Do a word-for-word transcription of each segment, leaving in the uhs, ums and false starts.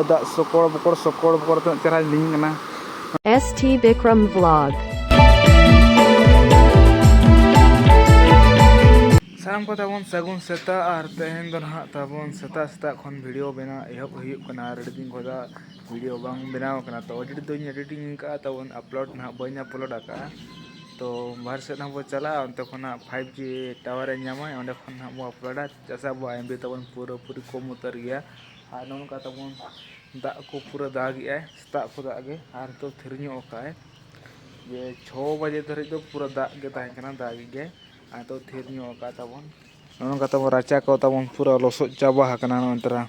ᱫᱟᱜ ᱥᱚᱠᱚᱲ ᱵᱚᱠᱚᱲ ᱥᱚᱠᱚᱲ ᱵᱚᱠᱚᱲ ᱛᱤᱱᱟᱹᱜ ᱪᱮᱦᱨᱟᱧ ᱞᱤᱸᱜᱤ ᱠᱟᱱᱟ᱾ S T Bikram Vlog. ᱥᱟᱱᱟᱢ ᱠᱚ ᱛᱟᱵᱚᱱ ᱥᱟᱹᱜᱩᱱ ᱥᱮᱛᱟᱜ᱾ ᱟᱨ ᱛᱮᱦᱮᱧ ᱫᱚ ᱱᱟᱦᱟᱜ ᱛᱟᱵᱚᱱ ᱥᱮᱛᱟᱜ ᱥᱮᱛᱟᱜ ᱠᱷᱚᱱ ᱵᱷᱤᱰᱤᱭᱳ ᱵᱮᱱᱟᱣ ᱮᱦᱚᱵ ᱦᱩᱭᱩᱜ ᱠᱟᱱᱟ᱾ ᱟᱹᱰᱤ ᱫᱤᱱ ᱠᱷᱚᱱ ᱫᱚ ᱵᱷᱤᱰᱤᱭᱳ ᱵᱟᱝ ᱵᱮᱱᱟᱣ ᱠᱟᱱᱟ, ᱛᱚ ᱮᱰᱤᱴ ᱫᱚᱧ ᱮᱰᱤᱴᱤᱝ ᱟᱠᱟᱫᱼᱟ, ᱛᱟᱵᱚᱱ ᱟᱯᱞᱳᱰ ᱱᱟᱦᱟᱜ ᱵᱟᱹᱧ ᱟᱯᱞᱳᱰ ᱟᱠᱟᱫᱼᱟ᱾ ᱛᱚ ᱵᱟᱦᱨᱮ ᱥᱮᱫ ᱦᱚᱸ ᱵᱚ ᱪᱟᱞᱟᱜᱼᱟ, ᱚᱱᱛᱮ ᱠᱷᱚᱱᱟᱜ ᱯᱷᱟᱭᱤᱵᱽ ᱡᱤ ᱴᱟᱣᱟᱨᱮ ᱧᱟᱢᱟᱭ, ᱚᱸᱰᱮ ᱠᱷᱚᱱ ᱦᱟᱸᱜ ᱵᱚ ᱟᱯᱞᱳᱰᱟ᱾ ᱪᱮᱫᱟᱜ ᱥᱮ ᱟᱵᱚᱣᱟᱜ ᱮᱢ ᱵᱤ ᱛᱟᱵᱚᱱ ᱯᱩᱨᱟᱹᱯᱩᱨᱤ ᱠᱚᱢ ᱩᱛᱟᱹᱨ ᱜᱮᱭᱟ᱾ ᱟᱨ ᱱᱚᱜᱼᱚ ᱱᱚᱝᱠᱟ ᱛᱟᱵᱚᱱ ᱫᱟᱜ ᱠᱚ ᱯᱩᱨᱟᱹ ᱫᱟᱜᱮᱜᱼᱟᱭ, ᱥᱮᱛᱟᱜ ᱠᱷᱚᱱᱟᱜ ᱜᱮ, ᱟᱨ ᱱᱤᱛᱚᱜ ᱛᱷᱤᱨ ᱧᱚᱜ ᱟᱠᱟᱫᱼᱟᱭ᱾ ᱡᱮ ᱪᱷᱚ ᱵᱟᱡᱮ ᱫᱷᱟᱹᱨᱤᱡ ᱫᱚ ᱯᱩᱨᱟᱹ ᱫᱟᱜ ᱜᱮ ᱛᱟᱦᱮᱸ ᱠᱟᱱᱟ, ᱫᱟᱜᱮᱜ ᱜᱮ, ᱟᱨ ᱱᱤᱛᱚᱜ ᱛᱷᱤᱨ ᱧᱚᱜ ᱟᱠᱟᱫ ᱛᱟᱵᱚᱱ᱾ ᱱᱚᱜᱼᱚ ᱱᱚᱝᱠᱟ ᱛᱟᱵᱚᱱ ᱨᱟᱪᱟ ᱠᱚ ᱛᱟᱵᱚᱱ ᱯᱩᱨᱟᱹ ᱞᱚᱥᱚᱫ ᱪᱟᱵᱟ ᱟᱠᱟᱱᱟ ᱱᱚᱜᱼᱚᱭ ᱛᱟᱨᱟ᱾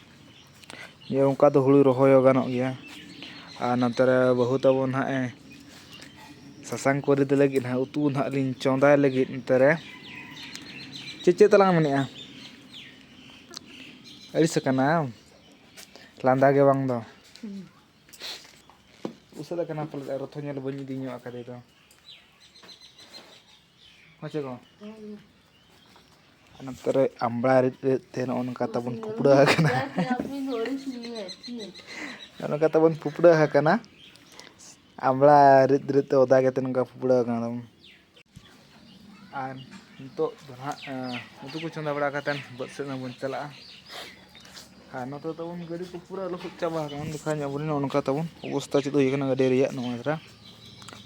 ᱡᱮ ᱚᱱᱠᱟ ᱫᱚ ᱦᱩᱲᱩ ᱨᱚᱦᱚᱭ ᱦᱚᱸ ᱜᱟᱱᱚᱜ ᱜᱮᱭᱟ᱾ ᱟᱨ ᱱᱚᱛᱮ ᱨᱮ ᱵᱟᱹᱦᱩ ᱛᱟᱵᱚᱱ ᱦᱟᱸᱜ ᱮ ᱥᱟᱥᱟᱝ ᱠᱚ ᱨᱤᱫ ᱞᱟᱹᱜᱤᱫ ᱦᱟᱸᱜ ᱩᱛᱩ ᱱᱟᱦᱟᱜ ᱞᱤᱧ ᱪᱚᱸᱫᱟᱭ ᱞᱟᱹᱜᱤᱫ᱾ ᱱᱚᱛᱮ ᱨᱮ ᱪᱮᱫ ᱪᱮᱫ ᱛᱟᱞᱟᱝ ᱢᱮᱱᱮᱜᱼᱟ? ᱟᱹᱲᱤᱥ ᱟᱠᱟᱱᱟᱢ? ᱞᱟᱸᱫᱟ ᱜᱮ ᱵᱟᱝ ᱫᱚ᱾ ᱩᱥᱟᱹᱫ ᱟᱠᱟᱱᱟ ᱯᱟᱞᱮᱫ, ᱟᱨ ᱨᱚᱛᱷᱚ ᱧᱮᱞ ᱵᱟᱹᱧ ᱤᱫᱤ ᱧᱚᱜ ᱟᱠᱟᱫᱮ ᱫᱚ᱾ ᱦᱮᱸ ᱪᱮ ᱜᱚ? ᱟᱨ ᱱᱚᱛᱮ ᱨᱮ ᱟᱢᱵᱽᱲᱟ ᱨᱤᱫ ᱨᱤᱫ ᱛᱮ ᱱᱚᱜᱼᱚ ᱱᱚᱝᱠᱟ ᱛᱟᱵᱚᱱ ᱯᱷᱩᱯᱲᱟᱹ ᱟᱠᱟᱱᱟ᱾ ᱱᱚᱜᱼᱚ ᱱᱚᱝᱠᱟ ᱛᱟᱵᱚᱱ ᱯᱷᱩᱯᱲᱟᱹ ᱟᱠᱟᱱᱟ᱾ ᱟᱢᱵᱽᱲᱟ ᱨᱤᱫ ᱨᱤᱫ ᱛᱮ ᱚᱫᱟ ᱠᱟᱛᱮ ᱱᱚᱝᱠᱟ ᱯᱷᱩᱯᱲᱟᱹ ᱟᱠᱟᱱᱟ ᱛᱟᱵᱚᱱ᱾ ᱟᱨ ᱱᱤᱛᱚᱜ ᱫᱚ ᱱᱟᱦᱟᱜ, ᱮᱸ, ᱩᱛᱩ ᱠᱚ ᱪᱚᱸᱫᱟ ᱵᱟᱲᱟ ᱠᱟᱛᱮᱫ ᱵᱟᱹᱫᱽ ᱥᱮᱫ ᱦᱚᱸ ᱵᱚᱱ ᱪᱟᱞᱟᱜᱼᱟ᱾ ᱟᱨ ᱱᱚᱛᱮ ᱛᱟᱵᱚᱱ ᱜᱟᱹᱰᱤ ᱠᱚ ᱯᱩᱨᱟᱹ ᱞᱚᱥᱚᱫ ᱪᱟᱵᱟ ᱟᱠᱟᱱᱟ᱾ ᱫᱮᱠᱷᱟᱣ ᱧᱚᱜ ᱵᱚᱱ ᱱᱚᱜᱼᱚ ᱱᱚᱝᱠᱟ ᱛᱟᱵᱚᱱ ᱚᱵᱚᱥᱛᱟ ᱪᱮᱫ ᱦᱩᱭ ᱟᱠᱟᱱᱟ ᱜᱟᱹᱰᱤ ᱨᱮᱭᱟᱜ᱾ ᱱᱚᱜᱼᱚᱭ ᱫᱷᱟᱨᱟ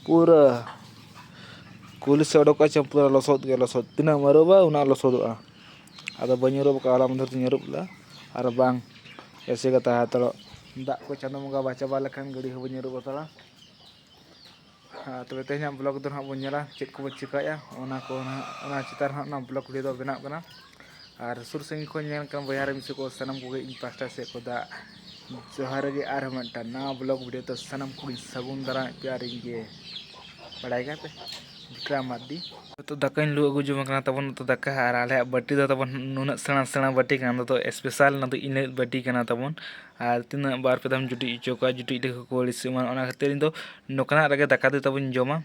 ᱯᱩᱨᱟᱹ ᱠᱩᱞᱦᱤ ᱥᱮᱫ ᱚᱰᱚᱠᱚᱜᱼᱟ ᱪᱮ ᱯᱩᱨᱟᱹ ᱞᱚᱥᱚᱫ ᱜᱮ ᱞᱚᱥᱚᱫ᱾ ᱛᱤᱱᱟᱹᱜ ᱮᱢ ᱟᱹᱨᱩᱵᱟ ᱩᱱᱟᱹᱜ ᱞᱚᱥᱚᱫᱚᱜᱼᱟ᱾ ᱟᱫᱚ ᱵᱟᱹᱧ ᱟᱹᱨᱩᱵ ᱟᱠᱟᱫᱼᱟ, ᱦᱚᱞᱟ ᱢᱟᱫᱷᱮᱨ ᱫᱚᱧ ᱟᱹᱨᱩᱵ ᱞᱮᱫᱟ᱾ ᱟᱨ ᱵᱟᱝ ᱮᱥᱮ ᱜᱮ ᱛᱟᱦᱮᱸ ᱦᱟᱛᱟᱲᱚᱜ᱾ ᱫᱟᱜ ᱠᱚ ᱪᱟᱸᱫᱳ ᱵᱚᱸᱜᱟ ᱵᱟᱭ ᱪᱟᱵᱟ ᱞᱮᱠᱷᱟᱱ ᱜᱟᱹᱰᱤ ᱦᱚᱸ ᱵᱟᱹᱧ ᱟᱹᱨᱩᱵ ᱦᱟᱛᱟᱲᱟ᱾ ᱟᱨ ᱛᱚᱵᱮ ᱛᱮᱦᱮᱧᱟᱜ ᱵᱞᱚᱜ ᱫᱚ ᱱᱟᱦᱟᱜ ᱵᱚᱱ ᱧᱮᱞᱟ ᱪᱮᱫ ᱠᱚᱵᱚᱱ ᱪᱤᱠᱟᱹᱭᱟ, ᱚᱱᱟ ᱠᱚ ᱱᱟᱦᱟᱜ, ᱚᱱᱟ ᱪᱮᱛᱟᱱ ᱨᱮ ᱱᱟᱦᱟᱜ ᱚᱱᱟ ᱵᱞᱚᱜ ᱵᱷᱤᱰᱤᱭᱳ ᱫᱚ ᱵᱮᱱᱟᱜ ᱠᱟᱱᱟ᱾ ᱟᱨ ᱥᱩᱨ ᱥᱟᱺᱜᱤᱧ ᱠᱷᱚᱱ ᱧᱮᱞ ᱠᱟᱱ ᱵᱚᱭᱦᱟ ᱨᱮ ᱢᱤᱥᱤ ᱠᱚ ᱥᱟᱱᱟᱢ ᱠᱚᱜᱮ ᱤᱧ ᱯᱟᱥᱴᱟ ᱥᱮᱫ ᱠᱷᱚᱱ ᱫᱟᱜ ᱡᱚᱦᱟᱨ ᱜᱮ᱾ ᱟᱨᱦᱚᱸ ᱢᱤᱫᱴᱟᱝ ᱱᱟᱣᱟ ᱵᱞᱚᱜ ᱵᱷᱤᱰᱤᱭᱳ ᱛᱮ ᱥᱟᱱᱟᱢ ᱠᱚᱜᱮᱧ ᱥᱟᱹᱜᱩᱱ ᱫᱟᱨᱟᱢᱮᱫ ᱯᱮᱭᱟ᱾ ᱟᱨ ᱤᱧ ᱜᱮ ᱵᱟᱲᱟᱭ ᱜᱮᱭᱟ ᱯᱮ, ᱵᱤᱠᱨᱟᱢ ᱢᱟᱨᱰᱤ᱾ ᱛᱚ ᱫᱟᱠᱟᱧ ᱞᱩ ᱟᱹᱜᱩ ᱡᱚᱝ ᱠᱟᱱᱟ ᱛᱟᱵᱚᱱ᱾ ᱛᱚ ᱫᱟᱠᱟ ᱟᱨ ᱟᱞᱮᱭᱟᱜ ᱵᱟᱹᱴᱤ ᱫᱚ ᱛᱟᱵᱚᱱ ᱱᱩᱱᱟᱹᱜ ᱥᱮᱬᱟ ᱥᱮᱬᱟ ᱵᱟᱹᱴᱤ ᱠᱟᱱᱟ, ᱚᱱᱟ ᱫᱚ ᱥᱯᱮᱥᱟᱞ, ᱚᱱᱟ ᱫᱚ ᱤᱧ ᱞᱟᱹᱜᱤᱫ ᱵᱟᱹᱴᱤ ᱠᱟᱱᱟ ᱛᱟᱵᱚᱱ᱾ ᱟᱨ ᱛᱤᱱᱟᱹᱜ ᱵᱟᱨ ᱯᱮ ᱫᱷᱟᱣ ᱡᱩᱴᱤᱡ ᱦᱚᱪᱚ ᱠᱚᱣᱟ, ᱡᱩᱴᱤᱡ ᱞᱮᱠᱟ ᱠᱚ ᱟᱹᱲᱤᱥᱚᱜ ᱢᱟ, ᱚᱱᱟ ᱠᱷᱟᱹᱛᱤᱨ ᱤᱧ ᱫᱚ ᱱᱚᱝᱠᱟᱱᱟᱜ ᱨᱮᱜᱮ ᱫᱟᱠᱟ ᱫᱚ ᱛᱟᱵᱚᱧ ᱡᱚᱢᱟ᱾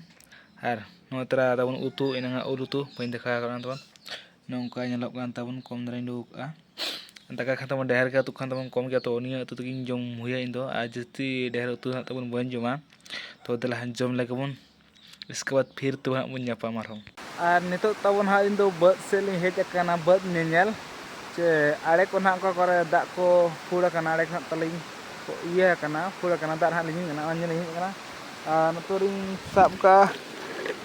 ᱟᱨ ᱱᱚᱣᱟ ᱛᱚᱨᱟ ᱛᱟᱵᱚᱱ ᱩᱛᱩ, ᱮᱱᱟᱝᱟᱜ ᱩᱞ ᱩᱛᱩ ᱵᱟᱹᱧ ᱫᱮᱠᱷᱟᱣ ᱟᱠᱟᱫ ᱵᱚᱱᱟ ᱛᱟᱵᱚᱱ᱾ ᱱᱚᱝᱠᱟ ᱧᱮᱞᱚᱜ ᱠᱟᱱ ᱛᱟᱵᱚᱱ, ᱠᱚᱢ ᱫᱷᱟᱨᱟᱧ ᱩᱰᱩᱠ ᱟᱠᱟᱫᱼᱟ᱾ ᱫᱟᱠᱟ ᱠᱷᱟᱱ ᱛᱟᱵᱚᱱ ᱰᱷᱮᱨ ᱜᱮ, ᱩᱛᱩ ᱠᱷᱟᱱ ᱛᱟᱵᱚᱱ ᱠᱚᱢ ᱜᱮᱭᱟ, ᱛᱚ ᱱᱤᱭᱟᱹ ᱩᱛᱩ ᱛᱮᱜᱮᱧ ᱡᱚᱢ ᱦᱩᱭᱟ ᱤᱧ ᱫᱚ᱾ ᱟᱨ ᱡᱟᱹᱥᱛᱤ ᱰᱷᱮᱨ ᱩᱛᱩ ᱦᱟᱸᱜ ᱛᱟᱵᱚᱱ ᱵᱟᱹᱧ ᱡᱚᱢᱟ᱾ ᱛᱚ ᱫᱮᱞᱟ ᱦᱟᱸᱜ ᱡᱚᱢ ᱞᱮᱜᱮ ᱵᱚᱱ, ᱤᱥᱠᱮ ᱵᱟᱫᱽ ᱯᱷᱤᱨ ᱛᱚ ᱦᱟᱸᱜ ᱵᱚᱱ ᱧᱟᱯᱟᱢ ᱟᱨᱦᱚᱸ᱾ ᱟᱨ ᱱᱤᱛᱚᱜ ᱛᱟᱵᱚᱱ ᱦᱟᱸᱜ ᱤᱧ ᱫᱚ ᱵᱟᱹᱫᱽ ᱥᱮᱫ ᱞᱤᱧ ᱦᱮᱡ ᱟᱠᱟᱱᱟ, ᱵᱟᱹᱫᱽ ᱧᱮᱧᱮᱞ᱾ ᱪᱮ ᱟᱲᱮ ᱠᱚ ᱱᱟᱦᱟᱜ ᱚᱠᱟ ᱠᱚᱨᱮ ᱫᱟᱜ ᱠᱚ ᱯᱷᱩᱲ ᱟᱠᱟᱱᱟ, ᱟᱲᱮ ᱠᱚ ᱱᱟᱦᱟᱜ ᱛᱟᱹᱞᱤᱧ ᱤᱭᱟᱹ ᱟᱠᱟᱱᱟ, ᱯᱷᱩᱲ ᱟᱠᱟᱱᱟ, ᱫᱟᱜ ᱱᱟᱦᱟᱜ ᱞᱤᱸᱜᱤᱱ ᱠᱟᱱᱟ, ᱚᱱᱟ ᱧᱮᱞ ᱦᱩᱭᱩᱜ ᱠᱟᱱᱟ᱾ ᱟᱨ ᱱᱚᱛᱮ ᱨᱤᱧ ᱥᱟᱵ ᱠᱟᱜᱼᱟ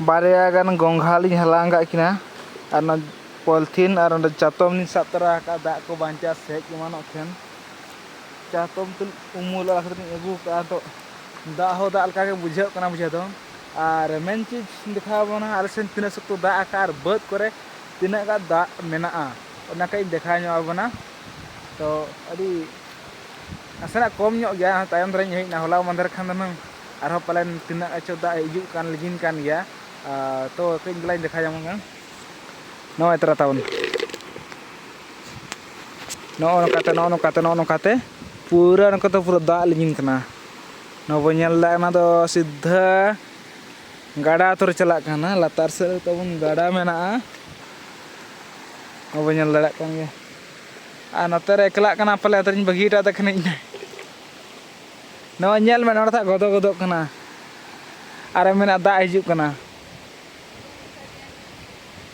ᱵᱟᱨᱭᱟ ᱜᱟᱱ ᱜᱚᱝᱜᱷᱟ ᱞᱤᱧ ᱦᱟᱞᱟᱝ ᱟᱠᱟᱫ ᱠᱤᱱᱟ, ᱟᱨ ᱚᱱᱟ ᱯᱚᱞᱛᱷᱤᱱ ᱟᱨ ᱚᱸᱰᱮ ᱪᱟᱛᱚᱢ ᱞᱤᱧ ᱥᱟᱵ ᱛᱚᱨᱟ ᱟᱠᱟᱫᱼᱟ, ᱫᱟᱜ ᱠᱚ ᱵᱟᱧᱪᱟᱣ ᱥᱮᱫ ᱮᱢᱟᱱᱚᱜ ᱠᱷᱟᱱ᱾ ᱪᱟᱛᱚᱢ ᱛᱮ ᱩᱢᱩᱞ ᱵᱟᱲᱟ ᱠᱟᱛᱮ ᱞᱤᱧ ᱟᱹᱜᱩ ᱠᱟᱜᱼᱟ᱾ ᱛᱚ ᱫᱟᱜ ᱦᱚᱸ ᱫᱟᱜ ᱞᱮᱠᱟ ᱜᱮ ᱵᱩᱡᱷᱟᱹᱜ ᱠᱟᱱᱟ ᱵᱩᱡᱷᱟᱹᱣ ᱫᱚ᱾ ᱟᱨ ᱢᱮᱱ ᱪᱤᱡᱽ ᱫᱮᱠᱷᱟᱣ ᱟᱵᱚᱱᱟ, ᱟᱞᱮ ᱥᱮᱱ ᱛᱤᱱᱟᱹᱜ ᱥᱚᱠᱛᱚ ᱫᱟᱜ ᱟᱠᱟᱫ ᱟᱨ ᱵᱟᱹᱫᱽ ᱠᱚᱨᱮ ᱛᱤᱱᱟᱹᱜ ᱜᱟᱱ ᱫᱟᱜ ᱢᱮᱱᱟᱜᱼᱟ, ᱚᱱᱟ ᱠᱟᱹᱡ ᱤᱧ ᱫᱮᱠᱷᱟᱣ ᱧᱚᱜ ᱟᱵᱚᱱᱟ᱾ ᱛᱚ ᱟᱹᱰᱤ ᱱᱟᱥᱮᱱᱟᱜ ᱠᱚᱢ ᱧᱚᱜ ᱜᱮᱭᱟ, ᱛᱟᱭᱚᱢ ᱫᱷᱟᱨᱟᱧ ᱦᱮᱡ ᱮᱱᱟ᱾ ᱦᱚᱞᱟ ᱢᱟᱫᱷᱮᱨ ᱠᱷᱟᱱ ᱫᱚ ᱦᱩᱱᱟᱹᱝ ᱟᱨᱦᱚᱸ ᱯᱟᱞᱮᱱ ᱛᱤᱱᱟᱹᱜ ᱪᱚ ᱫᱟᱜ ᱦᱤᱡᱩᱜ ᱠᱟᱱ, ᱞᱤᱸᱜᱤᱱ ᱠᱟᱱ ᱜᱮᱭᱟ᱾ ᱟᱨ ᱛᱚ ᱠᱟᱹᱡ ᱫᱮᱞᱟᱧ ᱫᱮᱠᱷᱟᱣ ᱧᱟᱢ ᱠᱟᱱᱟ᱾ ᱱᱚᱜᱼᱚᱭ ᱛᱚᱨᱟ ᱛᱟᱵᱚᱱ, ᱱᱚᱜᱼᱚ ᱱᱚᱝᱠᱟᱛᱮ, ᱱᱚᱜᱼᱚ ᱱᱚᱝᱠᱟᱛᱮ, ᱱᱚᱜᱼᱚ ᱱᱚᱝᱠᱟᱛᱮ ᱯᱩᱨᱟᱹ ᱱᱚᱝᱠᱟ ᱫᱚ ᱯᱩᱨᱟᱹ ᱫᱟᱜ ᱞᱤᱸᱜᱤᱱ ᱠᱟᱱᱟ᱾ ᱱᱚᱣᱟ ᱵᱚᱱ ᱧᱮᱞ ᱮᱫᱟ, ᱚᱱᱟ ᱫᱚ ᱥᱤᱫᱷᱟᱹ ᱜᱟᱰᱟ ᱟᱛᱩ ᱨᱮ ᱪᱟᱞᱟᱜ ᱠᱟᱱᱟ᱾ ᱞᱟᱛᱟᱨ ᱥᱮᱫ ᱨᱮ ᱛᱟᱵᱚᱱ ᱜᱟᱰᱟ ᱢᱮᱱᱟᱜᱼᱟ, ᱱᱚᱣᱟ ᱵᱚᱱ ᱧᱮᱞ ᱫᱟᱲᱮᱭᱟᱜ ᱠᱟᱱ ᱜᱮᱭᱟ᱾ ᱟᱨ ᱱᱚᱛᱮ ᱨᱮ ᱮᱠᱞᱟᱜ ᱠᱟᱱᱟ ᱯᱟᱞᱮ, ᱟᱫᱚᱧ ᱵᱟᱹᱜᱤ ᱦᱚᱴᱚ ᱟᱫᱮ ᱠᱷᱟᱱᱤᱧ᱾ ᱱᱚᱜᱼᱚᱭ ᱧᱮᱞ ᱢᱮ, ᱱᱚᱰᱮ ᱫᱚ ᱜᱚᱫᱚ ᱜᱚᱫᱚᱜ ᱠᱟᱱᱟ᱾ ᱟᱨᱮ ᱢᱮᱱᱟ ᱫᱟᱜ ᱦᱤᱡᱩᱜ ᱠᱟᱱᱟ᱾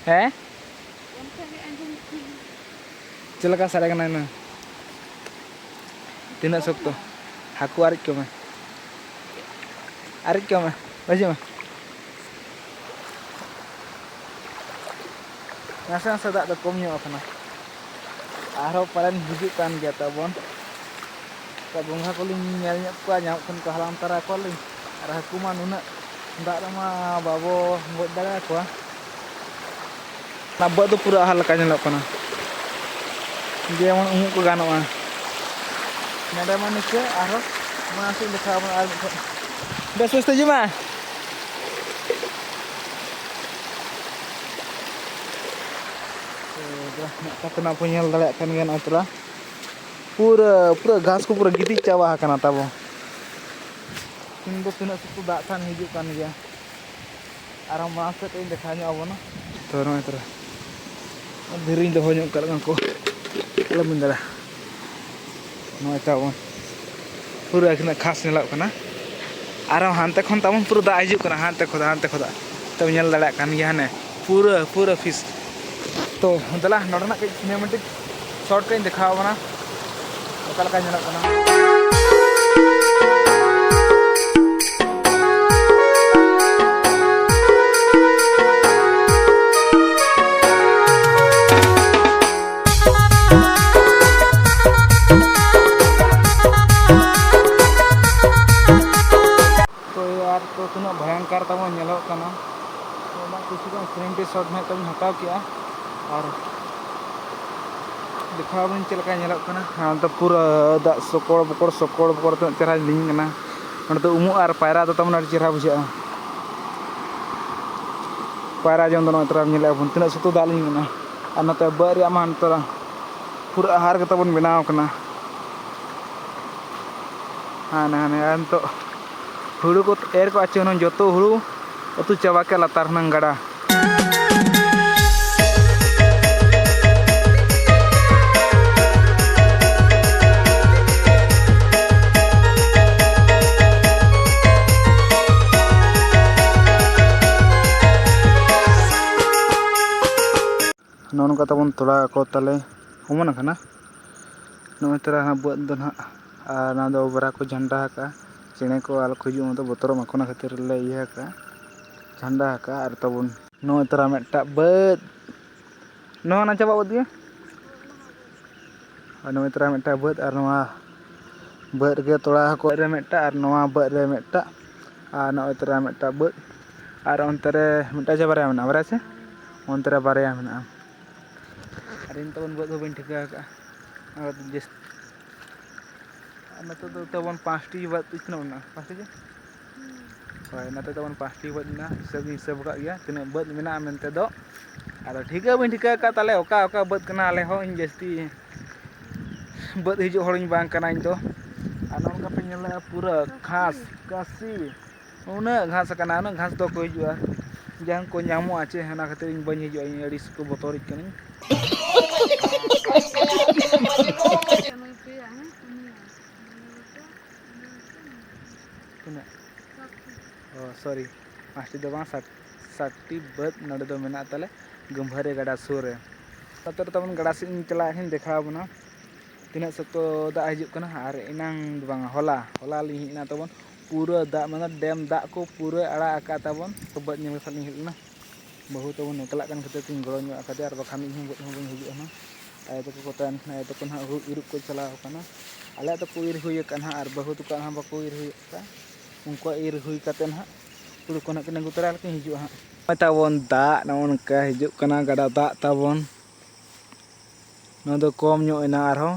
ᱦᱮᱸ? ᱪᱮᱫ ᱞᱮᱠᱟ ᱥᱟᱰᱮ ᱠᱟᱱᱟ ᱤᱱᱟᱹ? ᱛᱤᱱᱟᱹᱜ ᱥᱚᱠᱛᱚ᱾ ᱦᱟᱹᱠᱩ ᱟᱨᱮᱡ ᱠᱚᱢᱮ᱾ ᱟᱨᱮᱡ ᱠᱚᱢᱮ᱾ ᱵᱩᱡᱷᱟᱹᱣ ᱢᱮ᱾ ᱱᱟᱥᱮ ᱱᱟᱥᱮ ᱫᱟᱜ ᱫᱚ ᱠᱚᱢ ᱧᱚᱜ ᱟᱠᱟᱱᱟ᱾ ᱟᱨᱦᱚᱸ ᱯᱟᱞᱮᱱ ᱦᱤᱡᱩᱜ ᱠᱟᱱ ᱜᱮᱭᱟ ᱛᱟᱵᱚᱱ᱾ ᱛᱚ ᱜᱚᱸᱜᱷᱟ ᱠᱚᱞᱤᱧ ᱧᱮᱞ ᱧᱚᱜ ᱠᱚᱣᱟ, ᱧᱟᱢᱚᱜ ᱠᱷᱟᱱ ᱠᱚ ᱦᱟᱞᱟᱝ ᱛᱟᱨᱟ ᱠᱚᱣᱟᱞᱤᱧ᱾ ᱟᱨ ᱦᱟᱹᱠᱩ ᱢᱟ ᱱᱩᱱᱟᱹᱜ ᱫᱟᱜ ᱨᱮᱢᱟ ᱵᱟᱵᱚ ᱜᱚᱡ ᱫᱟᱲᱮᱭᱟᱠᱚᱣᱟ᱾ ᱚᱱᱟ ᱵᱟᱹᱫᱽ ᱫᱚ ᱯᱩᱨᱟᱹ ᱟᱦᱟᱨ ᱞᱮᱠᱟ ᱧᱮᱞᱚᱜ ᱠᱟᱱᱟ, ᱡᱮᱢᱚᱱ ᱩᱢᱩᱜ ᱠᱚ ᱜᱟᱱᱚᱜᱼᱟ᱾ ᱱᱚᱰᱮ ᱢᱟ ᱱᱤᱝᱠᱟᱹ, ᱟᱨᱦᱚᱸ ᱢᱟᱲᱟᱝ ᱥᱮᱫ ᱤᱧ ᱫᱮᱠᱷᱟᱣ ᱟᱵᱚᱱᱟ ᱟᱨ ᱢᱤᱫ ᱴᱷᱮᱱ᱾ ᱵᱮᱥ ᱵᱮᱥ ᱛᱮ ᱦᱤᱡᱩᱜ ᱢᱮ᱾ ᱛᱚ, ᱱᱚᱝᱠᱟ ᱛᱮ ᱱᱟᱜ ᱯᱮ ᱧᱮᱞ ᱫᱟᱲᱮᱭᱟᱜ ᱠᱟᱱ ᱜᱮᱭᱟ, ᱱᱚᱜᱼᱚᱭ ᱛᱚᱨᱟ ᱯᱩᱨᱟᱹ, ᱯᱩᱨᱟᱹ ᱜᱷᱟᱥ ᱠᱚ ᱯᱩᱨᱟᱹ ᱜᱤᱛᱤᱡ ᱪᱟᱵᱟ ᱟᱠᱟᱱᱟ ᱛᱟᱵᱚ᱾ ᱛᱤᱱ ᱫᱚ ᱛᱤᱱᱟᱹᱜ ᱥᱚᱠᱛᱚ ᱫᱟᱜ ᱠᱷᱟᱱ ᱦᱤᱡᱩᱜ ᱠᱟᱱ ᱜᱮᱭᱟ᱾ ᱟᱨᱦᱚᱸ ᱢᱟᱲᱟᱝ ᱥᱮᱫ ᱤᱧ ᱫᱮᱠᱷᱟᱣ ᱧᱚᱜ ᱟᱵᱚᱱᱟ᱾ ᱛᱚ, ᱱᱚᱜᱼᱚᱭ ᱛᱚᱨᱟ ᱫᱷᱤᱨᱤᱧ ᱫᱚᱦᱚ ᱧᱚᱜ ᱠᱟᱜ ᱞᱮᱠᱟ ᱠᱚ᱾ ᱟᱞᱚᱢ ᱢᱮᱱ ᱫᱟᱲᱮᱭᱟᱜᱼᱟ᱾ ᱱᱚᱜᱼᱚᱭ ᱛᱟᱵᱚᱱ ᱯᱩᱨᱟᱹ ᱛᱤᱱᱟᱹᱜ ᱠᱷᱟᱥ ᱧᱮᱞᱚᱜ ᱠᱟᱱᱟ᱾ ᱟᱨᱦᱚᱸ ᱦᱟᱱᱛᱮ ᱠᱷᱚᱱ ᱛᱟᱵᱚᱱ ᱯᱩᱨᱟᱹ ᱫᱟᱜ ᱦᱤᱡᱩᱜ ᱠᱟᱱᱟ, ᱦᱟᱱᱛᱮ ᱠᱷᱚᱱ, ᱦᱟᱱᱛᱮ ᱠᱷᱚᱱ᱾ ᱛᱚᱵᱮ ᱧᱮᱞ ᱫᱟᱲᱮᱭᱟᱜ ᱠᱟᱱ ᱜᱮᱭᱟ ᱦᱟᱱᱮ ᱯᱩᱨᱟᱹ, ᱯᱩᱨᱟᱹ ᱯᱷᱤᱥ᱾ ᱛᱚ ᱫᱮᱞᱟ, ᱱᱚᱰᱮᱱᱟᱜ ᱠᱟᱹᱡ ᱥᱤᱱᱮᱢᱮᱴᱤᱠ ᱥᱚᱴ ᱠᱟᱹᱡ ᱤᱧ ᱫᱮᱠᱷᱟᱣ ᱟᱵᱚᱱᱟ, ᱚᱠᱟ ᱞᱮᱠᱟ ᱧᱮᱞᱚᱜ ᱠᱟᱱᱟ᱾ ᱛᱚ ᱟᱨ ᱛᱚ ᱛᱤᱱᱟᱹᱜ ᱵᱷᱚᱭᱚᱝᱠᱚᱨ ᱛᱟᱵᱚᱱ ᱧᱮᱞᱚᱜ ᱠᱟᱱᱟ᱾ ᱛᱚ ᱚᱱᱟ ᱠᱤᱪᱷᱩ ᱜᱟᱱ ᱥᱤᱱᱮᱢᱮᱴᱤᱠ ᱥᱚᱴ ᱱᱟᱦᱟᱜ ᱛᱟᱵᱚᱱ ᱦᱟᱛᱟᱣ ᱠᱮᱜᱼᱟ᱾ ᱟᱨ ᱫᱮᱠᱷᱟᱣ ᱟᱵᱚᱱ ᱪᱮᱫ ᱞᱮᱠᱟ ᱧᱮᱞᱚᱜ ᱠᱟᱱᱟ᱾ ᱦᱮᱸ, ᱛᱚ ᱯᱩᱨᱟᱹ ᱫᱟᱜ ᱥᱚᱠᱚᱲ ᱵᱚᱠᱚᱲ, ᱥᱚᱠᱚᱲ ᱵᱚᱠᱚᱲ ᱛᱤᱱᱟᱹᱜ ᱪᱮᱦᱨᱟ ᱞᱤᱸᱜᱤ ᱠᱟᱱᱟ᱾ ᱱᱚᱸᱰᱮ ᱫᱚ ᱩᱢᱩᱜ ᱟᱨ ᱯᱟᱭᱨᱟ ᱫᱚ ᱛᱟᱵᱚᱱ ᱟᱹᱰᱤ ᱪᱮᱦᱨᱟ ᱵᱩᱡᱷᱟᱹᱜᱼᱟ᱾ ᱯᱟᱭᱨᱟ ᱡᱚᱝ ᱫᱚ ᱱᱚᱜᱼᱚᱭ ᱛᱚᱨᱟ ᱧᱮᱞᱮᱫᱼᱟ ᱵᱚᱱ ᱛᱤᱱᱟᱹᱜ ᱥᱚᱠᱛᱚ ᱫᱟᱜ ᱞᱤᱸᱜᱤ ᱠᱟᱱᱟ᱾ ᱟᱨ ᱱᱚᱛᱮ ᱵᱟᱹᱫᱽ ᱨᱮᱭᱟᱜ ᱢᱟ ᱱᱚᱛᱮ ᱯᱩᱨᱟᱹ ᱟᱦᱟᱨ ᱜᱮ ᱛᱟᱵᱚᱱ ᱵᱮᱱᱟᱣ ᱠᱟᱱᱟ᱾ ᱦᱟᱱᱮ, ᱦᱟᱱᱮ, ᱟᱨ ᱱᱤᱛᱚᱜ ᱦᱩᱲᱩ ᱠᱚ ᱮᱨ ᱠᱚᱜᱼᱟ ᱪᱮ ᱦᱩᱱᱟᱹᱝ ᱡᱚᱛᱚ ᱦᱩᱲᱩ ᱟᱹᱛᱩ ᱪᱟᱵᱟ ᱠᱮᱫ ᱞᱟᱛᱟᱨ ᱦᱩᱱᱟᱹᱝ ᱜᱟᱰᱟ᱾ ᱱᱚᱜᱼᱚ ᱱᱚᱝᱠᱟ ᱛᱟᱵᱚᱱ ᱛᱚᱲᱟ ᱠᱚ ᱛᱟᱞᱮ ᱚᱢᱚᱱ ᱟᱠᱟᱱᱟ᱾ ᱱᱚᱜᱼᱚᱭ ᱛᱚᱨᱟ ᱦᱟᱸᱜ ᱵᱟᱹᱫᱽ ᱫᱚ ᱱᱟᱦᱟᱜ, ᱟᱨ ᱱᱚᱣᱟ ᱫᱚ ᱚᱵᱨᱟ ᱠᱚ ᱡᱷᱟᱱᱰᱟ ᱟᱠᱟᱜᱼᱟ, ᱪᱮᱬᱮ ᱠᱚ ᱟᱞᱚ ᱠᱚ ᱦᱤᱡᱩᱜ ᱢᱟ, ᱵᱚᱛᱚᱨᱚᱜ ᱢᱟᱠᱚ, ᱚᱱᱟ ᱠᱷᱟᱹᱛᱤᱨ ᱞᱮ ᱤᱭᱟᱹ ᱟᱠᱟᱜᱼᱟ, ᱡᱷᱟᱱᱰᱟ ᱟᱠᱟᱜᱼᱟ᱾ ᱟᱨ ᱛᱟᱵᱚᱱ ᱱᱚᱜᱼᱚᱭ ᱛᱚᱨᱟ ᱢᱤᱫᱴᱟᱜ ᱵᱟᱹᱫᱽ, ᱱᱚᱣᱟ ᱚᱱᱟ ᱪᱟᱵᱟ ᱵᱟᱹᱫᱽ ᱜᱮ, ᱟᱨ ᱱᱚᱜᱼᱚᱭ ᱛᱚᱨᱟ ᱢᱤᱫᱴᱟᱜ ᱵᱟᱹᱫᱽ, ᱟᱨ ᱱᱚᱣᱟ ᱵᱟᱹᱫᱽ ᱨᱮᱜᱮ ᱛᱚᱲᱟ ᱦᱚᱸᱠᱚ ᱮᱨᱟ ᱢᱤᱫᱴᱟᱜ, ᱟᱨ ᱱᱚᱣᱟ ᱵᱟᱹᱫᱽ ᱨᱮ ᱢᱤᱫᱴᱟᱜ, ᱟᱨ ᱱᱚᱜᱼᱚᱭ ᱛᱚᱨᱟ ᱢᱤᱫᱴᱟᱜ ᱵᱟᱹᱫᱽ, ᱟᱨ ᱚᱱᱛᱮ ᱨᱮ ᱢᱤᱫᱴᱟᱜ ᱪᱮ ᱵᱟᱨᱭᱟ ᱢᱮᱱᱟᱜᱼᱟ, ᱵᱟᱨᱭᱟ ᱥᱮ? ᱚᱱᱛᱮ ᱨᱮ ᱵᱟᱨᱭᱟ ᱢᱮᱱᱟᱜᱼᱟ᱾ ᱟᱨ ᱤᱧ ᱛᱟᱵᱚᱱ ᱵᱟᱹᱫᱽ ᱦᱚᱸ ᱵᱟᱹᱧ ᱴᱷᱤᱠᱟᱹ ᱟᱠᱟᱫᱼᱟ᱾ ᱟᱨ ᱡᱟᱹᱥ-, ᱟᱨ ᱱᱚᱛᱮ ᱫᱚ ᱛᱟᱵᱚᱱ ᱯᱟᱸᱪᱴᱤ ᱵᱟᱹᱫᱽ ᱛᱤᱱᱟᱹᱜ ᱢᱮᱱᱟᱜᱼᱟ? ᱯᱟᱸᱪᱴᱤ ᱜᱮ? ᱦᱳᱭ, ᱱᱚᱛᱮ ᱛᱟᱵᱚᱱ ᱯᱟᱸᱪᱴᱤ ᱵᱟᱹᱫᱽ ᱢᱮᱱᱟᱜᱼᱟ, ᱦᱤᱥᱟᱹᱵ ᱤᱧ ᱦᱤᱥᱟᱹᱵ ᱟᱠᱟᱫ ᱜᱮᱭᱟ ᱛᱤᱱᱟᱹᱜ ᱵᱟᱹᱫᱽ ᱢᱮᱱᱟᱜᱼᱟ ᱢᱮᱱᱛᱮ ᱫᱚ᱾ ᱟᱫᱚ ᱴᱷᱤᱠᱟᱹ ᱵᱟᱹᱧ ᱴᱷᱤᱠᱟᱹ ᱟᱠᱟᱫ ᱛᱟᱞᱮ ᱚᱠᱟ ᱚᱠᱟ ᱵᱟᱹᱫᱽ ᱠᱟᱱᱟ, ᱟᱞᱮ ᱦᱚᱸ ᱤᱧ ᱡᱟᱹᱥᱛᱤ ᱵᱟᱹᱫᱽ ᱦᱤᱡᱩᱜ ᱦᱚᱲᱤᱧ ᱵᱟᱝ ᱠᱟᱱᱟ ᱤᱧ ᱫᱚ᱾ ᱟᱨ ᱱᱚᱜᱼᱚ ᱱᱚᱝᱠᱟ ᱯᱮ ᱧᱮᱞ ᱫᱟᱲᱮᱭᱟᱜᱼᱟ ᱯᱩᱨᱟᱹ ᱜᱷᱟᱥ ᱠᱟᱥᱤ, ᱩᱱᱟᱹᱜ ᱜᱷᱟᱥ ᱟᱠᱟᱱᱟ, ᱩᱱᱟᱹᱜ ᱜᱷᱟᱥ ᱫᱚ ᱚᱠᱚᱭ ᱦᱤᱡᱩᱜᱼᱟ? ᱡᱟᱦᱟᱸ ᱠᱚ ᱧᱟᱢᱚᱜᱼᱟ ᱪᱮ, ᱚᱱᱟ ᱠᱷᱟᱹᱛᱤᱨ ᱤᱧ ᱵᱟᱹᱧ ᱦᱤᱡᱩᱜᱼᱟ, ᱤᱧ ᱟᱹᱲᱤᱥ ᱠᱚ ᱵᱚᱛᱚᱨᱤᱡ ᱠᱟᱹᱱᱟᱹᱧ᱾ ᱛᱤᱱᱟᱹᱜ? ᱚ, ᱥᱚᱨᱤ, ᱯᱟᱸᱪᱴᱤ ᱫᱚ ᱵᱟᱝ, ᱥᱟᱛ, ᱥᱟᱛᱴᱤ ᱵᱟᱹᱫᱽ ᱱᱚᱰᱮ ᱫᱚ ᱢᱮᱱᱟᱜ ᱛᱟᱞᱮ, ᱜᱟᱹᱢᱵᱷᱟᱹᱨᱤ ᱜᱟᱰᱟ ᱥᱩᱨ ᱨᱮ᱾ ᱱᱚᱛᱮ ᱨᱮ ᱛᱟᱵᱚᱱ ᱜᱟᱰᱟ ᱥᱮᱫ ᱤᱧ ᱪᱟᱞᱟᱜ ᱟᱹᱧ, ᱫᱮᱠᱷᱟᱣ ᱟᱵᱚᱱᱟ ᱛᱤᱱᱟᱹᱜ ᱥᱚᱠᱛᱚ ᱫᱟᱜ ᱦᱤᱡᱩᱜ ᱠᱟᱱᱟ᱾ ᱟᱨ ᱮᱱᱟᱝ ᱫᱚ ᱵᱟᱝᱟ, ᱦᱚᱞᱟ, ᱦᱚᱞᱟ ᱞᱤᱧ ᱦᱮᱡ ᱮᱱᱟ ᱛᱟᱵᱚᱱ, ᱯᱩᱨᱟᱹ ᱫᱟᱜ, ᱢᱟᱱᱮ ᱰᱮᱢ ᱫᱟᱜ ᱠᱚ ᱯᱩᱨᱟᱹ ᱟᱲᱟᱜ ᱟᱠᱟᱫ ᱛᱟᱵᱚᱱ᱾ ᱛᱚ, ᱵᱟᱹᱫᱽ ᱧᱮᱞ ᱠᱟᱛᱮ ᱞᱤᱧ ᱦᱮᱡ ᱞᱮᱱᱟ᱾ ᱵᱟᱹᱦᱩ ᱛᱟᱵᱚᱱ ᱮᱠᱞᱟᱜ ᱠᱟᱱ ᱠᱷᱟᱹᱛᱤᱨ ᱛᱤᱧ ᱜᱚᱲᱚ ᱧᱚᱜ ᱟᱠᱟᱫᱮᱭᱟ, ᱟᱨ ᱵᱟᱠᱷᱟᱱ ᱤᱧ ᱦᱚᱸ ᱵᱟᱹᱫᱽ ᱦᱚᱸ ᱵᱟᱹᱧ ᱦᱤᱡᱩᱜᱼᱟ ᱦᱟᱸᱜ᱾ ᱟᱭᱳ ᱛᱟᱠᱚ ᱠᱚ ᱛᱟᱦᱮᱱ ᱠᱷᱟᱱ, ᱟᱭᱳ ᱛᱟᱠᱚ ᱱᱟᱦᱟᱜ ᱦᱩᱲᱩ ᱤᱨᱚᱜ ᱠᱚ ᱪᱟᱞᱟᱣ ᱟᱠᱟᱱᱟ᱾ ᱟᱞᱮᱭᱟᱜ ᱫᱚᱠᱚ ᱤᱨ ᱦᱩᱭ ᱟᱠᱟᱱ ᱦᱟᱸᱜ, ᱟᱨ ᱵᱟᱹᱦᱩ ᱛᱟᱠᱚᱣᱟᱜ ᱦᱚᱸ ᱵᱟᱠᱚ ᱤᱨ ᱦᱩᱭ ᱟᱠᱟᱫ᱾ ᱩᱱᱠᱩᱣᱟᱜ ᱤᱨ ᱦᱩᱭ ᱠᱟᱛᱮ ᱱᱟᱦᱟᱜ ᱦᱩᱲᱩ ᱠᱚ ᱱᱟᱦᱟᱜ ᱠᱤᱱ ᱟᱹᱜᱩ ᱛᱚᱨᱟᱭᱟ, ᱟᱨ ᱠᱤᱱ ᱦᱤᱡᱩᱜᱼᱟ ᱦᱟᱸᱜ᱾ ᱱᱚᱜᱼᱚᱭ ᱛᱟᱵᱚᱱ ᱫᱟᱜ ᱱᱚᱜᱼᱚ ᱱᱚᱝᱠᱟ ᱦᱤᱡᱩᱜ ᱠᱟᱱᱟ, ᱜᱟᱰᱟ ᱫᱟᱜ ᱛᱟᱵᱚᱱ᱾ ᱱᱚᱣᱟ ᱫᱚ ᱠᱚᱢ ᱧᱚᱜ ᱮᱱᱟ ᱟᱨᱦᱚᱸ᱾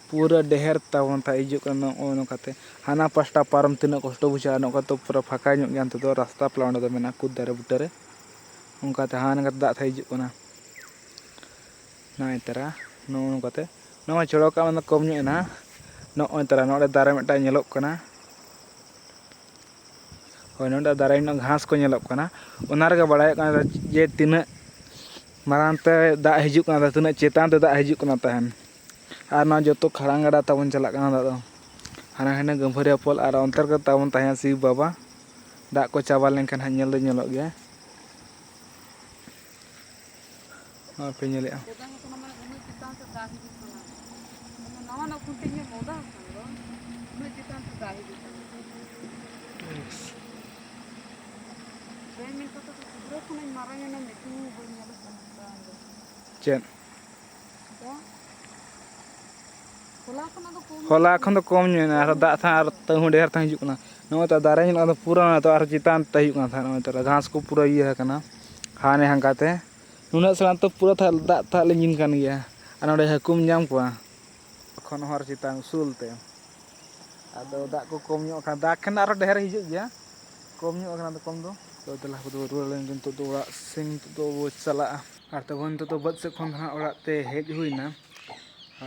ᱯᱩᱨᱟᱹ ᱰᱮᱦᱮᱨ ᱛᱟᱵᱚᱱ ᱛᱟᱦᱮᱸ ᱦᱤᱡᱩᱜ ᱠᱟᱱᱟ ᱱᱚᱜᱼᱚᱭ ᱱᱚᱝᱠᱟᱛᱮ᱾ ᱦᱟᱱᱟ ᱯᱟᱥᱴᱟ ᱯᱟᱨᱚᱢ ᱛᱤᱱᱟᱹᱜ ᱠᱚᱥᱴᱚ ᱵᱩᱡᱷᱟᱹᱜᱼᱟ, ᱱᱚᱝᱠᱟ ᱛᱚ ᱯᱩᱨᱟᱹ ᱯᱷᱟᱸᱠᱟ ᱧᱚᱜ ᱜᱮᱭᱟ, ᱱᱤᱛᱚᱜ ᱫᱚ ᱨᱟᱥᱛᱟ ᱯᱞᱟ ᱚᱸᱰᱮ ᱫᱚ ᱢᱮᱱᱟᱜᱼᱟ, ᱠᱩᱫ ᱫᱟᱨᱮ ᱵᱩᱴᱟᱹ ᱨᱮ᱾ ᱚᱱᱠᱟᱛᱮ ᱦᱟᱱᱟ ᱱᱚᱝᱠᱟᱛᱮ ᱫᱟᱜ ᱛᱟᱦᱮᱸ ᱦᱤᱡᱩᱜ ᱠᱟᱱᱟ᱾ ᱱᱚᱜᱼᱚᱭ ᱛᱟᱨᱟ, ᱱᱚᱜᱼᱚ ᱱᱚᱝᱠᱟᱛᱮ᱾ ᱱᱚᱜᱼᱚᱭ ᱪᱚᱲᱚᱠᱟᱜ ᱢᱟᱱᱮ ᱠᱚᱢ ᱧᱚᱜ ᱮᱱᱟ᱾ ᱱᱚᱜᱼᱚᱭ ᱛᱟᱨᱟ, ᱱᱚᱰᱮ ᱫᱟᱨᱮ ᱢᱤᱫᱴᱟᱝ ᱧᱮᱞᱚᱜ ᱠᱟᱱᱟ᱾ ᱦᱳᱭ, ᱱᱚᱰᱮ ᱫᱟᱨᱮ ᱨᱮᱱᱟᱜ ᱜᱷᱟᱥ ᱠᱚ ᱧᱮᱞᱚᱜ ᱠᱟᱱᱟ, ᱚᱱᱟ ᱨᱮᱜᱮ ᱵᱟᱲᱟᱭᱚᱜ ᱠᱟᱱᱟ ᱡᱮ ᱛᱤᱱᱟᱹᱜ ᱢᱟᱨᱟᱝ ᱛᱮ ᱫᱟᱜ ᱦᱤᱡᱩᱜ ᱠᱟᱱᱟ, ᱛᱤᱱᱟᱹᱜ ᱪᱮᱛᱟᱱ ᱛᱮ ᱫᱟᱜ ᱦᱤᱡᱩᱜ ᱠᱟᱱᱟ ᱛᱟᱦᱮᱱ᱾ ᱟᱨ ᱱᱚᱣᱟ ᱡᱚᱛᱚ ᱠᱷᱟᱲᱟᱝ ᱜᱟᱰᱟ ᱛᱟᱵᱚᱱ ᱪᱟᱞᱟᱜ ᱠᱟᱱᱟ ᱫᱟᱜ ᱫᱚ᱾ ᱦᱟᱱᱟ ᱦᱟᱱᱟ ᱜᱟᱹᱢᱵᱷᱟᱹᱨᱤᱭᱟᱹ ᱯᱳᱞ ᱟᱨ ᱚᱱᱛᱮ ᱨᱮᱜᱮ ᱛᱟᱵᱚᱱ ᱛᱟᱦᱮᱱᱟ ᱥᱤᱵ ᱵᱟᱵᱟ᱾ ᱫᱟᱜ ᱠᱚ ᱪᱟᱵᱟ ᱞᱮᱱᱠᱷᱟᱱ ᱦᱟᱸᱜ ᱧᱮᱞ ᱫᱚ ᱧᱮᱞᱚᱜ ᱜᱮᱭᱟ᱾ ᱱᱚᱣᱟ ᱯᱮ ᱧᱮᱞᱮᱜᱼᱟ᱾ ᱚᱫᱟ ᱠᱟᱱᱟ, ᱢᱟᱱᱮ ᱩᱱᱟᱹᱜ ᱪᱮᱛᱟᱱ ᱥᱮᱫ ᱫᱟᱜ ᱦᱤᱡᱩᱜ ᱠᱟᱱᱟ᱾ ᱢᱟᱱᱮ ᱱᱟᱣᱟ ᱱᱟᱜ ᱠᱷᱩᱱᱴᱤ ᱧᱮᱞ ᱢᱮ, ᱚᱫᱟ ᱠᱟᱱᱟ ᱫᱚ᱾ ᱩᱱᱟᱹᱜ ᱪᱮᱛᱟᱱ ᱥᱮᱫ ᱫᱟᱜ ᱦᱤᱡᱩᱜ ᱠᱟᱱᱟ᱾ ᱵᱮᱥ᱾ ᱰᱮᱢ ᱧᱮᱞ ᱠᱟᱛᱮ ᱫᱚ ᱜᱤᱫᱽᱨᱟᱹ ᱠᱷᱚᱱᱟᱜ ᱢᱟᱨᱟᱝ ᱮᱱᱟ, ᱧᱩᱛᱩᱢ ᱦᱚᱸ ᱵᱟᱹᱧ ᱧᱮᱞ ᱠᱟᱱᱟ ᱫᱟᱜ ᱫᱚ᱾ ᱪᱮᱫ? ᱫᱟᱜ? ᱦᱚᱞᱟ ᱠᱷᱚᱱᱟᱜ ᱫᱚ ᱠᱚᱢ ᱦᱚᱞᱟ ᱧᱚᱜ ᱠᱷᱚᱱ ᱫᱚ ᱠᱚᱢ ᱧᱚᱜ ᱮᱱᱟ, ᱟᱨᱦᱚᱸ ᱫᱟᱜ ᱛᱟᱦᱮᱸ ᱟᱨ ᱛᱟᱹᱣ ᱦᱚᱸ ᱰᱷᱮᱨ ᱛᱟᱦᱮᱸ ᱦᱤᱡᱩᱜ ᱠᱟᱱᱟ᱾ ᱱᱚᱜᱼᱚᱭ ᱛᱚ ᱫᱟᱨᱮ ᱧᱮᱞᱚᱜ ᱠᱟᱱᱟ, ᱯᱩᱨᱟᱹ ᱱᱤᱛᱚᱜ ᱟᱨᱦᱚᱸ ᱪᱮᱛᱟᱱ ᱛᱮ ᱦᱤᱡᱩᱜ ᱠᱟᱱᱟ ᱛᱟᱦᱮᱸᱫ᱾ ᱱᱚᱜᱼᱚᱭ ᱛᱚ ᱜᱷᱟᱥ ᱠᱚ ᱯᱩᱨᱟᱹ ᱤᱭᱟᱹ ᱟᱠᱟᱱᱟ, ᱦᱟᱱᱮ ᱦᱟᱱᱠᱟ ᱛᱮ᱾ ᱱᱩᱱᱟᱹᱜ ᱥᱮᱬᱟ ᱛᱚ ᱯᱩᱨᱟᱹ ᱛᱟᱦᱮᱸ, ᱫᱟᱜ ᱛᱟᱦᱮᱸ ᱞᱤᱸᱜᱤᱱ ᱠᱟᱱ ᱜᱮᱭᱟ᱾ ᱟᱨ ᱱᱚᱰᱮ ᱦᱟᱹᱠᱩᱢ ᱧᱟᱢ ᱠᱚᱣᱟ᱾ ᱠᱷᱚᱱ ᱦᱚᱸ ᱟᱨ ᱪᱮᱛᱟᱱ ᱩᱥᱩᱞ ᱛᱮ᱾ ᱟᱫᱚ ᱫᱟᱜ ᱠᱚ ᱠᱚᱢ ᱧᱚᱜ ᱠᱷᱟᱱ, ᱫᱟᱜ ᱠᱷᱟᱱ ᱟᱨᱦᱚᱸ ᱰᱷᱮᱨ ᱦᱤᱡᱩᱜ ᱜᱮᱭᱟ᱾ ᱠᱚᱢ ᱧᱚᱜ ᱠᱟᱱᱟ ᱫᱚ ᱠᱚᱢ ᱫᱚ᱾ ᱛᱚ ᱫᱮᱞᱟ ᱟᱵᱚ ᱫᱚ ᱨᱩᱣᱟᱹᱲ ᱞᱮᱱ ᱜᱮ ᱱᱤᱛᱚᱜ ᱫᱚ ᱚᱲᱟᱜ ᱥᱮᱱ ᱱᱤᱛᱚᱜ ᱫᱚ ᱵᱚ ᱪᱟᱞᱟᱜᱼᱟ᱾ ᱟᱨ ᱛᱟᱵᱚᱱ ᱱᱤᱛᱚᱜ ᱫᱚ ᱵᱟᱹᱫᱽ ᱥᱮᱫ ᱠᱷᱚᱱ ᱫᱚ ᱦᱟᱸᱜ ᱚᱲᱟᱜ ᱛᱮ ᱦᱮᱡ ᱦᱩᱭᱱᱟ᱾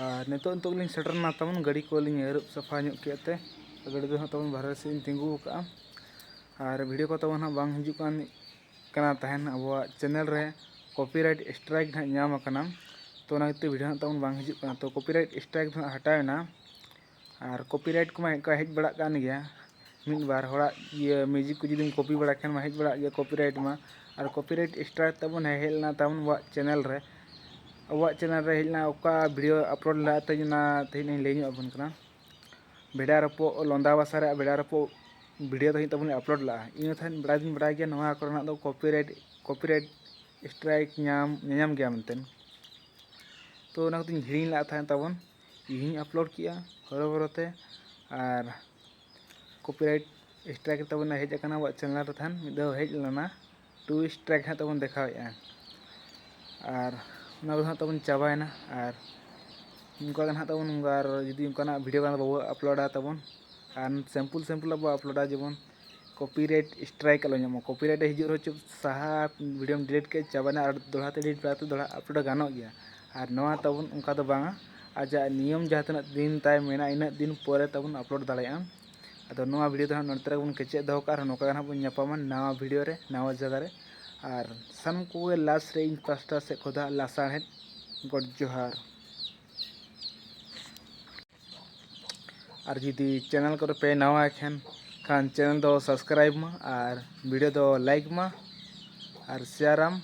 ᱟᱨ ᱱᱤᱛᱚᱜ, ᱱᱤᱛᱚᱜ ᱞᱤᱧ ᱥᱮᱴᱮᱨ ᱮᱱᱟ ᱛᱟᱵᱚᱱ, ᱜᱟᱹᱰᱤ ᱠᱚᱞᱤᱧ ᱟᱹᱨᱩᱵ ᱥᱟᱯᱷᱟ ᱧᱚᱜ ᱠᱮᱫ ᱛᱮ ᱜᱟᱹᱰᱤ ᱫᱚ ᱦᱟᱸᱜ ᱛᱟᱵᱚᱱ ᱵᱟᱦᱨᱮ ᱥᱮᱫ ᱤᱧ ᱛᱤᱸᱜᱩ ᱟᱠᱟᱫᱼᱟ᱾ ᱟᱨ ᱵᱷᱤᱰᱤᱭᱳ ᱠᱚ ᱛᱟᱵᱚᱱ ᱦᱟᱸᱜ ᱵᱟᱝ ᱦᱤᱡᱩᱜ ᱠᱟᱱ, ᱠᱟᱱᱟ ᱛᱟᱦᱮᱱ, ᱟᱵᱚᱣᱟᱜ ᱪᱮᱱᱮᱞ ᱨᱮ ᱠᱚᱯᱤᱨᱟᱭᱤᱴ ᱥᱴᱨᱟᱭᱤᱠ ᱱᱟᱦᱟᱜ ᱧᱟᱢ ᱟᱠᱟᱱᱟ᱾ ᱛᱚ ᱚᱱᱟ ᱠᱷᱟᱹᱛᱤᱨ ᱵᱷᱤᱰᱤᱭᱳ ᱦᱟᱸᱜ ᱛᱟᱵᱚᱱ ᱵᱟᱝ ᱦᱤᱡᱩᱜ ᱠᱟᱱᱟ᱾ ᱛᱚ ᱠᱚᱯᱤᱨᱟᱭᱤᱴ ᱥᱴᱨᱟᱭᱤᱠ ᱫᱚ ᱦᱟᱸᱜ ᱦᱟᱴᱟᱣ ᱮᱱᱟ᱾ ᱟᱨ ᱠᱚᱯᱤᱨᱟᱭᱤᱴ ᱠᱚᱢᱟ ᱦᱮᱡ, ᱦᱮᱡ ᱵᱟᱲᱟᱜ ᱠᱟᱱ ᱜᱮᱭᱟ, ᱢᱤᱫ ᱵᱟᱨ ᱦᱚᱲᱟᱜ ᱤᱭᱟᱹ ᱢᱤᱭᱩᱡᱤᱠ ᱠᱚ ᱡᱩᱫᱤᱢ ᱠᱚᱯᱤ ᱵᱟᱲᱟ ᱠᱷᱟᱱ ᱢᱟ ᱦᱮᱡ ᱵᱟᱲᱟᱜ ᱜᱮᱭᱟ ᱠᱚᱯᱤᱨᱟᱭᱤᱴ ᱢᱟ᱾ ᱟᱨ ᱠᱚᱯᱤᱨᱟᱭᱤᱴ ᱥᱴᱨᱟᱭᱤᱠ ᱛᱟᱵᱚᱱ ᱦᱮᱡ ᱞᱮᱱᱟ ᱛᱟᱵᱚᱱ ᱟᱵᱚᱣᱟᱜ ᱪᱮᱱᱮᱞ ᱨᱮ, ᱟᱵᱚᱣᱟᱜ ᱪᱮᱱᱮᱞ ᱨᱮ ᱦᱮᱡ ᱞᱮᱱᱟ᱾ ᱚᱠᱟ ᱵᱷᱤᱰᱤᱭᱳ ᱟᱯᱞᱳᱰ ᱞᱮᱫᱟ ᱛᱮᱦᱮᱧ, ᱚᱱᱟ ᱛᱮᱦᱮᱧ ᱤᱧ ᱞᱟᱹᱭ ᱧᱚᱜ ᱟᱵᱚᱱ ᱠᱟᱱᱟ᱾ ᱵᱷᱮᱰᱟ ᱨᱚᱯᱚᱜ, ᱞᱚᱸᱫᱟ ᱵᱷᱟᱥᱟ ᱨᱮᱭᱟᱜ ᱵᱷᱮᱰᱟ ᱨᱚᱯᱚᱜ ᱵᱷᱤᱰᱤᱭᱳ ᱛᱮᱦᱮᱧ ᱛᱟᱵᱚᱱ ᱟᱯᱞᱳᱰ ᱞᱮᱫᱟ᱾ ᱤᱧ ᱦᱚᱸ ᱛᱟᱦᱮᱸᱫ ᱵᱟᱲᱟᱭ ᱫᱩᱧ ᱵᱟᱲᱟᱭ ᱜᱮᱭᱟ ᱱᱚᱣᱟ ᱠᱚᱨᱮᱱᱟᱜ ᱫᱚ ᱠᱚᱯᱤᱨᱟᱭᱤᱴ, ᱠᱚᱯᱤᱨᱟᱭᱤᱴ ᱥᱴᱨᱟᱭᱤᱠ ᱧᱟᱢ, ᱧᱟᱧᱟᱢ ᱜᱮᱭᱟ ᱢᱮᱱᱛᱮ᱾ ᱛᱚ ᱚᱱᱟ ᱠᱚᱫᱚᱧ ᱦᱤᱲᱤᱧ ᱞᱮᱫ ᱛᱟᱦᱮᱸᱫ ᱛᱟᱵᱚᱱ, ᱤᱧ ᱟᱯᱞᱳᱰ ᱠᱮᱜᱼᱟ ᱦᱚᱨᱚ ᱵᱚᱨᱚ ᱛᱮ᱾ ᱟᱨ ᱠᱚᱯᱤᱨᱟᱭᱤᱴ ᱥᱴᱨᱟᱭᱤᱠ ᱛᱟᱵᱚᱱ ᱦᱮᱡ ᱟᱠᱟᱱᱟ ᱟᱵᱚᱣᱟᱜ ᱪᱮᱱᱮᱞ ᱨᱮ ᱛᱟᱦᱮᱸᱫ, ᱢᱤᱫ ᱫᱷᱟᱣ ᱦᱮᱡ ᱞᱮᱱᱟ, ᱴᱩ ᱥᱴᱨᱟᱭᱤᱠ ᱦᱟᱸᱜ ᱛᱟᱵᱚᱱ ᱫᱮᱠᱷᱟᱣᱮᱫᱼᱟ᱾ ᱟᱨ ᱚᱱᱟ ᱠᱚᱫᱚ ᱦᱟᱸᱜ ᱛᱟᱵᱚᱱ ᱪᱟᱵᱟᱭᱮᱱᱟ᱾ ᱟᱨ ᱚᱱᱠᱟ ᱜᱮ ᱱᱟᱦᱟᱜ ᱛᱟᱵᱚᱱ, ᱚᱱᱠᱟ ᱟᱨ ᱡᱩᱫᱤ ᱚᱱᱠᱟᱱᱟᱜ ᱵᱷᱤᱰᱤᱭᱳ ᱜᱟᱱ ᱵᱟᱵᱚ ᱟᱯᱞᱳᱰᱟ ᱛᱟᱵᱚᱱ, ᱟᱨ ᱥᱮᱢᱯᱩᱞ ᱥᱮᱢᱯᱩᱞ ᱟᱵᱚ ᱟᱯᱞᱳᱰᱟ, ᱡᱮᱢᱚᱱ ᱠᱚᱯᱤᱨᱟᱭᱤᱴ ᱥᱴᱨᱟᱭᱤᱠ ᱟᱞᱚ ᱧᱟᱢᱚᱜ᱾ ᱠᱚᱯᱤᱨᱟᱭᱤᱴ ᱦᱤᱡᱩᱜ ᱨᱮᱦᱚᱸ ᱪᱩᱯ ᱥᱟᱦᱟ, ᱵᱷᱤᱰᱤᱭᱳᱢ ᱰᱤᱞᱤᱴ ᱠᱮᱫ, ᱪᱟᱵᱟᱭᱮᱱᱟ, ᱟᱨ ᱫᱚᱦᱲᱟ ᱛᱮ ᱮᱰᱤᱴ ᱵᱟᱲᱟ ᱠᱟᱛᱮ ᱫᱚᱦᱲᱟ ᱟᱯᱞᱳᱰ ᱜᱟᱱᱚᱜ ᱜᱮᱭᱟ᱾ ᱟᱨ ᱱᱚᱣᱟ ᱛᱟᱵᱚᱱ ᱚᱱᱠᱟ ᱫᱚ ᱵᱟᱝᱟ, ᱟᱡᱟᱜ ᱱᱤᱭᱚᱢ ᱡᱟᱦᱟᱸ ᱛᱤᱱᱟᱹᱜ ᱫᱤᱱ ᱛᱟᱭ ᱢᱮᱱᱟᱜᱼᱟ, ᱤᱱᱟᱹᱜ ᱫᱤᱱ ᱯᱚᱨᱮ ᱛᱟᱵᱚᱱ ᱟᱯᱞᱳᱰ ᱫᱟᱲᱮᱭᱟᱜᱼᱟ᱾ ᱟᱫᱚ ᱱᱚᱣᱟ ᱵᱷᱤᱰᱤᱭᱳ ᱫᱚ ᱦᱟᱸᱜ ᱱᱚᱰᱮ ᱛᱟᱨᱟ ᱜᱮᱵᱚᱱ ᱠᱮᱪᱮᱫ ᱫᱚᱦᱚ ᱠᱟᱜᱼᱟ, ᱟᱨ ᱱᱚᱝᱠᱟ ᱜᱮ ᱦᱟᱸᱜ ᱵᱚᱱ ᱧᱟᱯᱟᱢᱟ ᱱᱟᱣᱟ ᱵᱷᱤᱰᱤᱭᱳ ᱨᱮ, ᱱᱟᱣᱟ ᱡᱟᱭᱜᱟ ᱨᱮ᱾ ᱟᱨ ᱥᱟᱱᱟᱢ ᱠᱚᱜᱮ ᱞᱟᱥ ᱨᱮ ᱤᱧ ᱯᱟᱥᱴᱟ ᱥᱮᱫ ᱠᱷᱚᱱ ᱫᱚ ᱦᱟᱸᱜ ᱞᱟᱥᱟᱲᱦᱮᱫ ᱜᱚᱰ ᱡᱚᱦᱟᱨ᱾ ᱟᱨ ᱡᱩᱫᱤ ᱪᱮᱱᱮᱞ ᱠᱚᱨᱮ ᱯᱮ ᱱᱟᱣᱟ ᱠᱷᱟᱱ, ᱠᱷᱟᱱ ᱪᱮᱱᱮᱞ ᱫᱚ ᱥᱟᱵᱥᱠᱨᱟᱭᱤᱵᱽ ᱢᱟ ᱟᱨ ᱵᱷᱤᱰᱤᱭᱳ ᱫᱚ ᱞᱟᱭᱤᱠ ᱢᱟ ᱟᱨ ᱥᱮᱭᱟᱨᱟᱢ᱾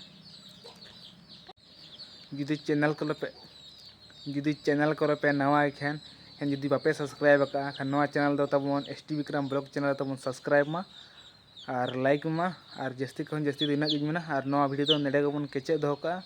ᱡᱩᱫᱤ ᱪᱮᱱᱮᱞ ᱠᱚᱨᱮ ᱯᱮ, ᱡᱩᱫᱤ ᱪᱮᱱᱮᱞ ᱠᱚᱨᱮ ᱯᱮ ᱱᱟᱣᱟ ᱠᱷᱟᱱ, ᱠᱷᱟᱱ ᱡᱩᱫᱤ ᱵᱟᱯᱮ ᱥᱟᱵᱥᱠᱨᱟᱭᱤᱵᱽ ᱟᱠᱟᱫᱼᱟ, ᱠᱷᱟᱱ ᱱᱚᱣᱟ ᱪᱮᱱᱮᱞ ᱫᱚ ᱛᱟᱵᱚᱱ S T Bikram blog channel ᱛᱟᱵᱚᱱ ᱥᱟᱵᱥᱠᱨᱟᱭᱤᱵᱽ ᱢᱟ ᱟᱨ ᱞᱟᱭᱤᱠ ᱢᱟ᱾ ᱟᱨ ᱡᱟᱹᱥᱛᱤ ᱠᱷᱚᱱ ᱡᱟᱹᱥᱛᱤ ᱫᱚ ᱤᱱᱟᱹᱜ ᱜᱤᱧ ᱢᱮᱱᱟ᱾ ᱟᱨ ᱱᱚᱣᱟ ᱵᱷᱤᱰᱤᱭᱳ ᱫᱚ ᱱᱚᱰᱮ ᱜᱮᱵᱚᱱ ᱠᱮᱪᱮᱫ ᱫᱚᱦᱚ ᱠᱟᱜᱼᱟ᱾